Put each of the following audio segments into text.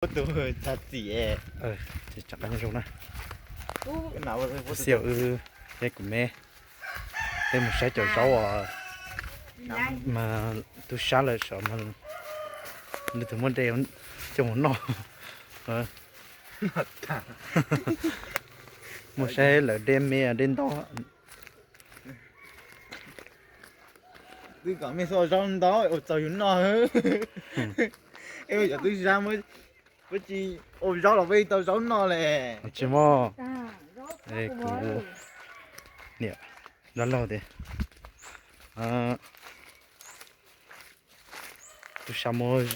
Tus txha txim. Ces tsam qab nyob zoo na. Tus xiam wb thiab kuv me, peb mus saib cov zaub os. Mas tub sab lawv saum mas leej twg muaj dej coj mus noj. Mus saib lawv dej me dej ntau. Twb kom mej xub ua zaub ntau ua txaus yus noj. Es cov tub sab puab tsis ua zaub los puab tau zaub noj le. Tsis muaj. Kuv niam dab laug tias tub sab muab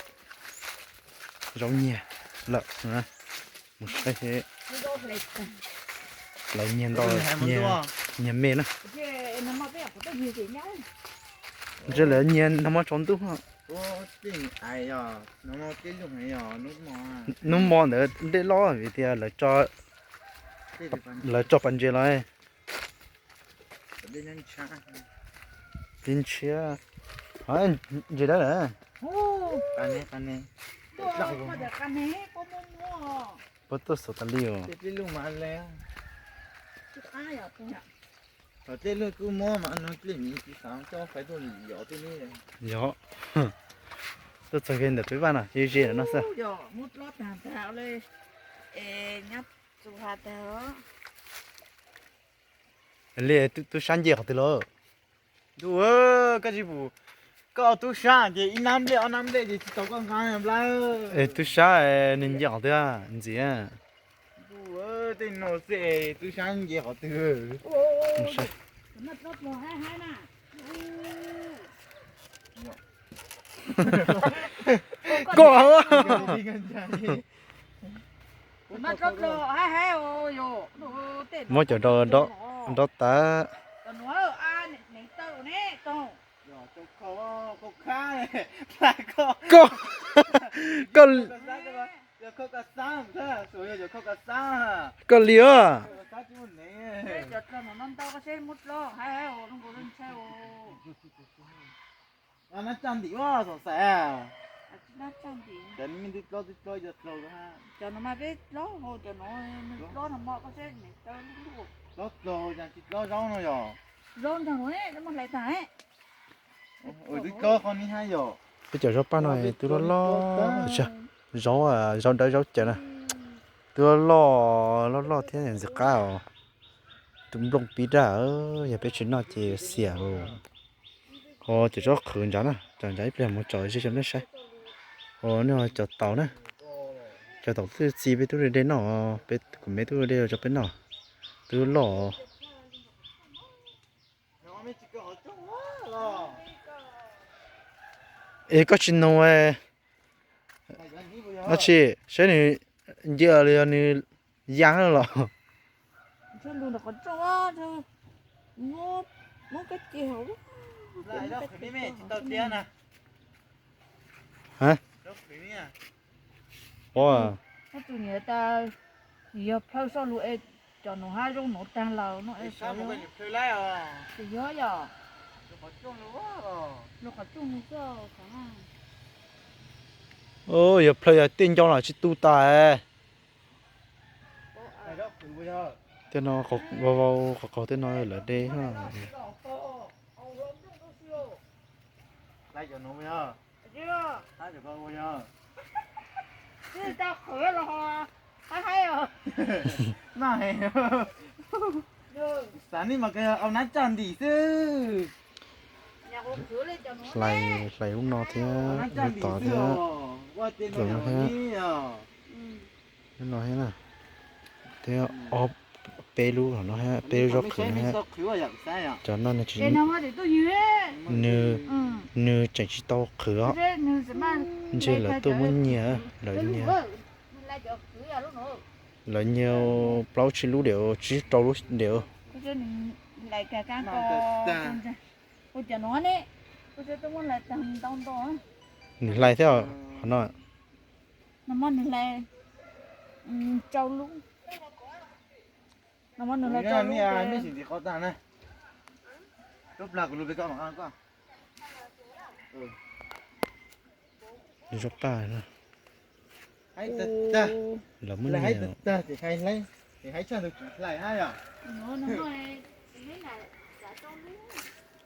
zaub nyiag lawm, mus saib seb lawv nyiag ntau, nyiag me na. Ntshe lawv nyiag nag hmo tsaus ntuj. Hnub hmo ntawd dej loj vim tias lawv tso pas ntses los. Dej ntshiab. Ntses dawb lawm. Puab tuaj xov tas li os. Yog, tuaj txog kiag ntawm peb vaj no ze ze no xwb. Li tub sab nce qhov twg lawm? Ntuj, koj tsis pum, koj tub sab ces ib nab nplej ob nab nplej ces tsis tau koj nqa nplawg. Tub sab nws nce qhov twg ntxiv? Tej no xwb tub sab nce qhov twg? Koj muab cov rau nrov tas. Koj, koj, koj li os. Peb cov zaub paj no twb loj loj, zaub, zaub dawb zaub cawv na, twb loj loj, loj loj thiab ntxim qab os. Tus nplooj pib daj, yog peb tsis noj ces xiam lawm. Ho cov zaub qhwv ntawd na, cov ntawd ib pliag mus tsom ze rau nej saib. Ho nej cov taus na, cov taus twb txi peb tub de noj, peb kuv me tub de rau peb noj, twb loj. Es koj tsis nug dab tsi, saib nws nce los yog nws ya los? Ua, yog plhaw soj lus es cov nuv hab zoo nuv taag lawm no es, yog yog lug qhov rooj nws xwb. Yog plhaw yog tej ncau los tsis tu tas. Tej no vau vau qhov qaug tej no lawv de. Xav nej mas koj yog au nab tsaj ntim xwb. Hlais, hlais lub no thiab lub tod thiab, lub no thiab na, thiab ob peb lub no thiab, peb lub zaub qhwv no thiab. Cov no nws, nws tseem tsis tau qhwv os. Ntshe lawv tuaj muab nyiag, lawv nyiag, lawv nyiag plaub tsib lub diam, tsib rau lub diam. Nws hlais thiab qhov no. Nws zaub qaj na. Lawv muab nyiag.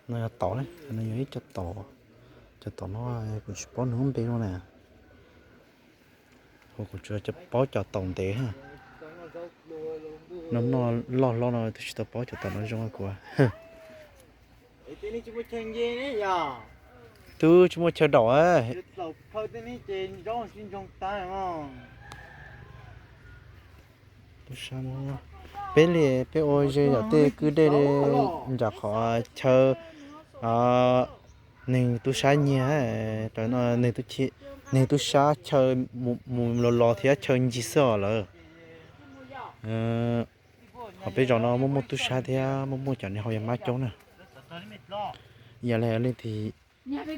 No yog taum ne, no yog ib co taum, cov taum no kuv tsis paub nws lub npe no na. Kuv tsuas paub cov taum ntev. No noj loj hlob no twb tsis tau paub cov taum no zoo kuv. Twb tsis muaj chaw daum. Peb li peb ua ze yam tej kwj dej nram qhov chaw, neeg tub sab nyiag, neeg tub sab chaw mus los los thiab chaw ncig xwb os lawm. Ho peb zos no muaj muaj tub sab thiab muaj muaj cov niag hau yas mab coob na. Yog li leej twg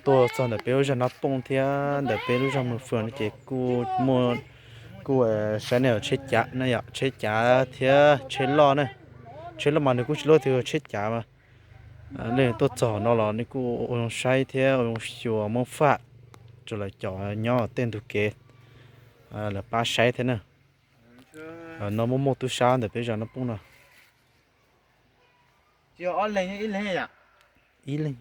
tuaj txog ntawm peb lub zos Nab Pooj thiab ntawm peb lub zos Mws Fwm no ces kuj muaj, kuj saib nej tsheb cav na yom, tsheb cav thiab tsheb loj na. Tsheb loj mas nws kuj tsis luaj twg, tsheb cav mas. Leej twg tuaj txog no los nej kuj ua zoo saib thiab ua zoo xyuas Hmoob Faj, rau lawv cov nyob tej ntug kev, lawv pab saib thiab na. No muaj muaj tub sab ntawm peb zos Nab Pooj no. Ib leeg.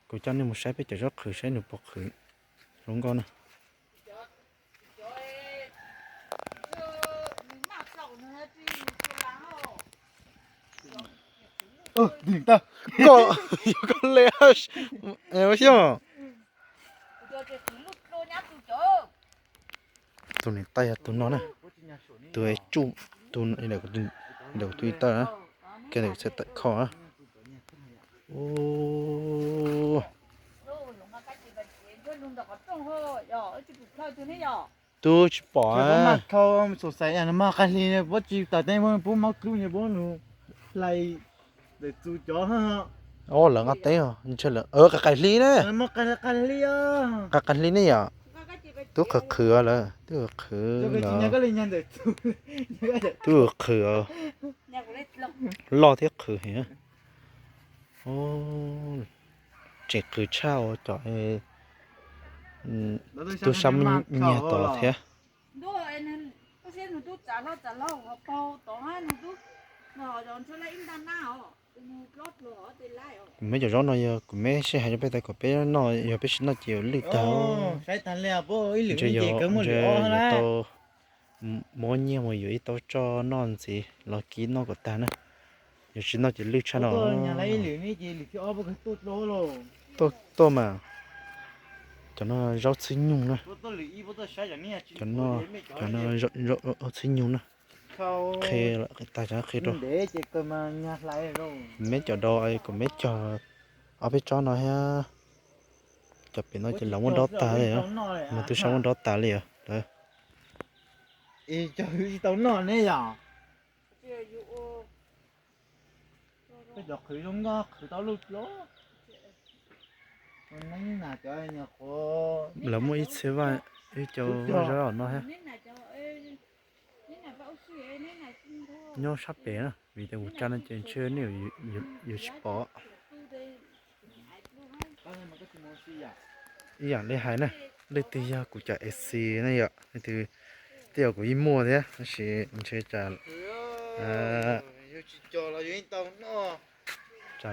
Kuv coj nej mus saib peb cov zaub qhwv saib nws puas qhwv zoo nkauj na. Koj, koj le xyov. Tus niam tais yog tus no na, tus tsuj, tus ntawm tus ib tawm na, kiag ntawm txhais tawm kho na. Tub tsis pom. Mas qas hli puab tsis tas teb puab maub dlub puab nus hlais ntawm txus cov. Lawv nqa teb, qas qas hli ne. Qas qas hli ne yom. Tub qhwv qhwv lawm, tub qhwv qhwv lawm. Tub qhwv loj thiab qhwv heev. Tseem qhwv tshaj ua cov tub sab muab nyiag tod thiab. Kuv meb cov zaub no yog kuv meb sij hais rau peb tas kom peb noj, yog peb tsis noj ces yuav lwj tag. Ntshe yuav tau muab nyiag mus yuav ib tauv tso noj ntxiv los kib noj kom tag na. Yog tsis noj ces lwj tshaj no. Tuaj mas, cov no zaub txhwb nyug na. Cov no, cov no zaub txhwb nyug na. Qhia tag cov qhia rau. Meb cov dau, kuv meb cog ob peb tsob no thiab. Cov pem no ces lawv muab dob tag li, mas tub sab muab dob tag li os. Lawv muaj ib txhia vaj, ib co vaj zaub no thiab. Nyob sab pem na, vim tias kuv tsa no ces ntshe nej yuav tsis pom. Ib yam li hais na, leej twg yog kuv cov A C ne yom, leej twg twb yog kuv yeej muaj thiab, tab sis ntshe tsam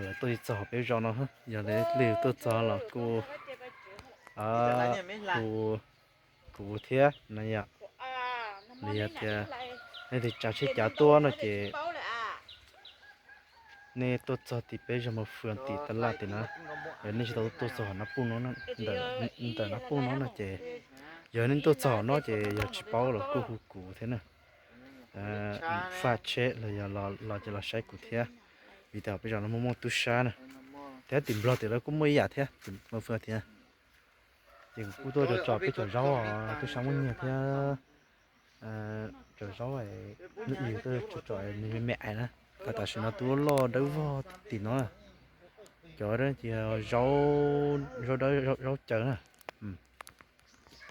lawv tuaj tsis txog peb zos no, yog leej twg tuaj txog los kuj, kuv, kuv thiab no yom. Nws yog tias nej twg tsav tsheb cav tuaj no ces nej tuaj txog tim peb zos Mos Fwm tim taj laj tim no, yog nej tsis tau tuaj txog Nab Pum no, ntawm Nab Pum no no ces, yog nej tuaj txog no ces yog tsis paub los kuj hu kuv thiab na. Faj tsheb los yog los ces los saib kuv thiab, vim tias peb zos no muaj muaj tub sab na, thiab tim Nplog tim lawv kuj muaj ib yam thiab, tim Mos Fwm thiab. Ces kuv kuj tuaj tso tso peb cov zaub tub sab muab nyiag thiab. Cov zaub, nws tuaj tso tso nws me me ais na, tam tam sim no twb loj dawb vog tim no. Cov ces zaub, zaub dawb zaub caws na,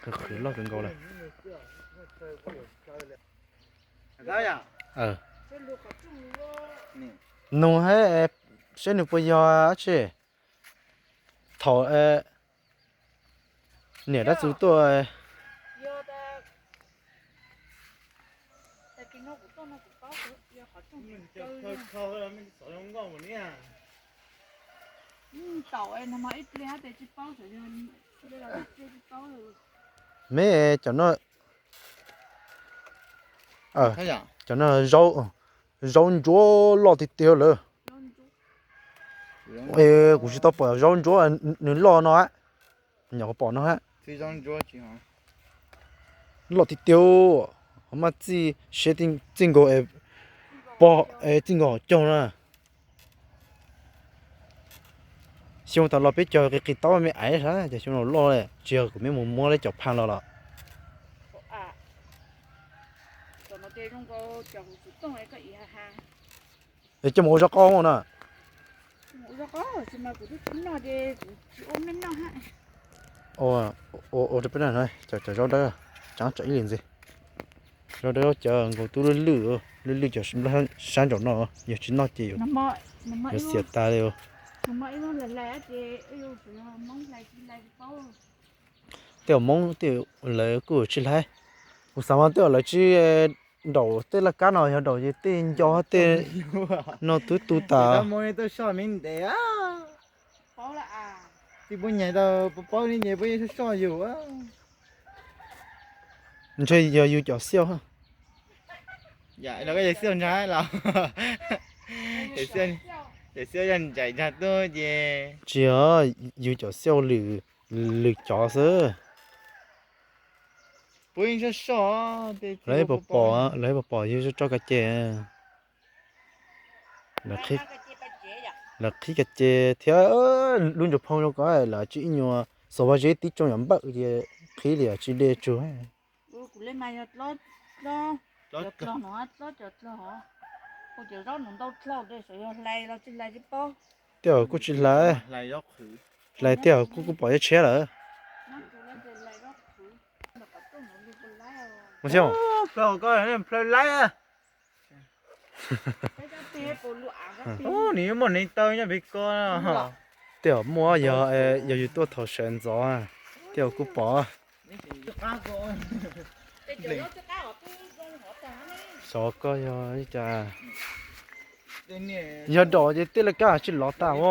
qhwv qhwv loj kawg nkaus lawm. Nug saib nws puas yog dab tsi. Thaum Niam dab txug tuaj. Me cov no, cov no zaub ntsuab loj tiag tiag lawm. Kuv tsis tau pom zaub ntsuab nws loj no, nyuam qhuav pom no. Loj tiag tiag, ho maj txij siab txij nkaus, pog, txij nkaus hauv caug na. Xyoo tas los peb cog qis qis taub me aiv sab, cov xyoo no loj tsis yog kuv me mus muab lawv cov phaj los los. Es coj mus ua zaj qoj na. Ua rau peb na, cov zaub dawb tseem tsam ib li ntxiv. Zaub dawb cov nkaus tub lwj lwj, lwj lwj cov sab nraum no, yog tsis noj ces yuav xiam tas li. Tej uas Hmoob tej lawv kuj tsis hlais. Kuv xav mas tej uas lawv tsis nraum tej laj kab no, yog nraum ces tej nco tej no twb tu tas. Ntshe yog yus cov xiauj. Tsis yog, yus cov xiauj lwm cov xwb. Lawv pom pom, lawv pom pom yus tso ka ce. Lawv qhib ka ce thiab lub ntsug phoo zoo ko, lawv tsis ib nyuag xav vaj zeb tib tsoom yam npawm ces qhib li tsis de tsug. Tej zaum kuj tsis hlais, hlais tej zaum kuj kuj pom ib tshiab lawm. Mus xyoo, plhaw laib. Nws yuav muaj neeg taw nyob pem ko. Tej zaum muaj, yog yus tuaj thaum sawv ntxov, tej zaum kuj pom. Xyov koj yog li cas. Yog dom ces tej laj kab tsis lov tas os.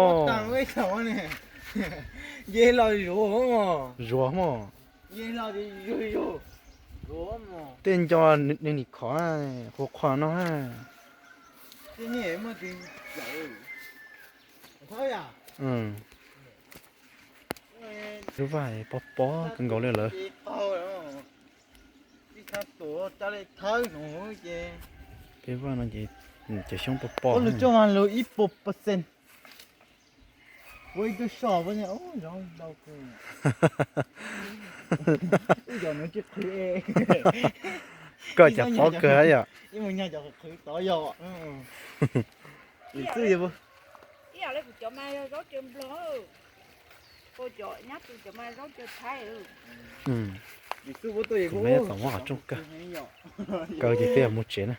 Zuav mog. Tej nco nws nim khov, qhuav qhuav no. Lub vaj pov pov kawg nkaus li lawm. Peb vaj no ces cov xyoob pov pov. Koj cas pov kawg yom. Kuv me txom muab qhov rooj kaw, kaw ces peb yuav mus tsev na.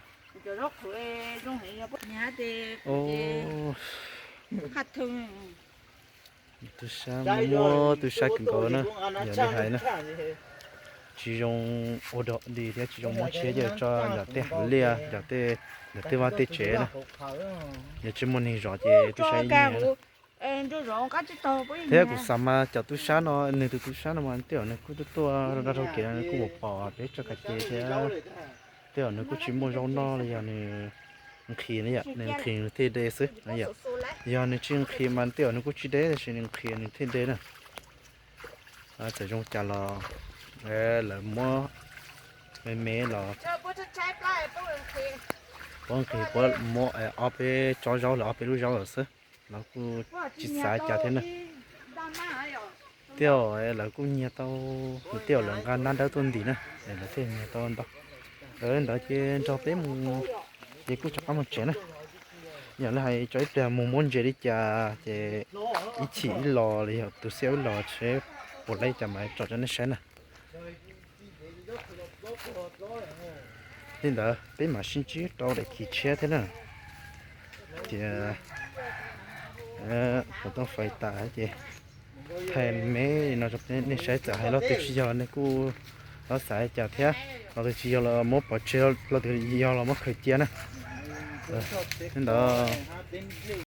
Tub sab muaj tub sab kawg nkaus na, yog li hais na. Tsis zoo ua dog dig thiab tsis zoo muab tshiab coj tso ntawm tej hav liaj, ntawm tej, ntawm tej vaj tej tsev na. Yog tsis muaj neeg zov ces tub sab ib nyiag. Thiab kuv xav mas cov tub sab no, nws tus tub sab no mas tej zaum nws kuj tuaj tuaj rau dag rau kev, nws kuj pom pom peb tso ka ce thiab. Tej zaum nws kuj tsis muaj zaub noj li, yog nws nqhis na yom, nws nqhis nws thiaj de xwb na yom. Yog nws tsis nqhis mas tej zaum nws kuj tsis de, tab sis nws nqhis nws thiaj de na. Txawm zoo cas los lawv muab me me los, puab nqhis puab muab ob peb tsob zaub los ob peb lub zaub lawm xwb, los kuj tsis xav cas thiab na. Tej zaum lawv kuj nyiag tau, tej zaum lawv nqa nab dawb tuaj ntim na, lawv thiaj nyiag tau ntau. Ntawd ces nrog peb mus, ces kuj rov qab mus tsev na. Yog li hais tso ib pliag mus muab ntses li cas ces ib chim ib los los yog tus xiab ib los seb puas laib cas mas tso rau nej saib na. Li ntawd peb mam sib ntsib rau daim khiv tshiab thiab na. Ces kuv tau fais tas ces thaij me no nej saib, txawm hais lo twg tsis yog nej kuj txhob xav li cas thiab. Lo twg tsis yog los muab pov tseg, lo twg yog los muab khaws cia na. Ntawd